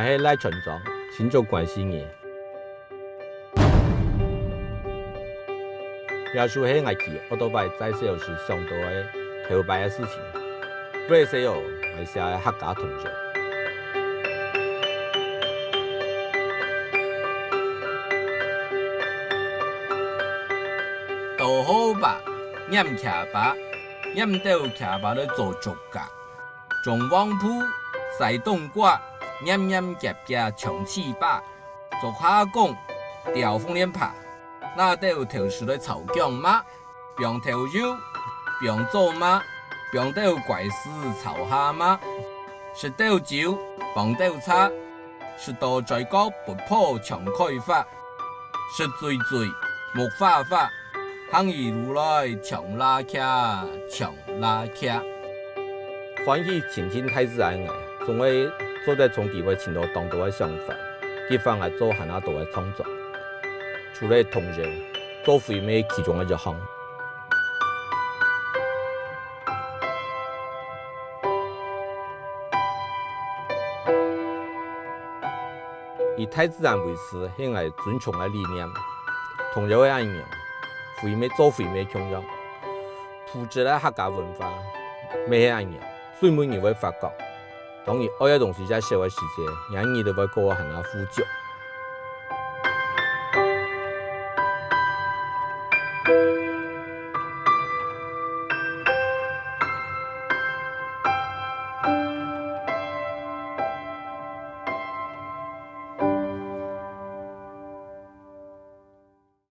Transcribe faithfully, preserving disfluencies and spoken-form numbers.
係賴川莊，新竹關西人。這就係𠊎騎奧多拜載細人時想到个頭擺个事情。尾細人，𠊎寫个客家童謠。刀好把，拈徛把，拈兜徛把來做竹架。 種黃瓠、曬冬瓜，黏黏夾夾像粢粑。竹下工，吊紅蓮葩，拿兜豆豉來炒薑嫲，放豆油，放芝麻，放兜瓜絲炒下嫲，食兜酒，放兜茶，食到嘴角噗噗像開花。 食醉醉，目花花，行起路來像蝲䗁，像蝲䗁。歡喜親近大自然个𠊎，總係做得從佢會尋到當多个想法，激發𠊎做還較多个創作。除了童謠，做回味其中个一項。 以大自然為師係𠊎尊崇个理念。童謠係恁樣，回味做回味共樣。樸質个客家文化乜係恁樣，水湄人會發覺，當你愛个東西較少个時節，若日仔會過得還較富足。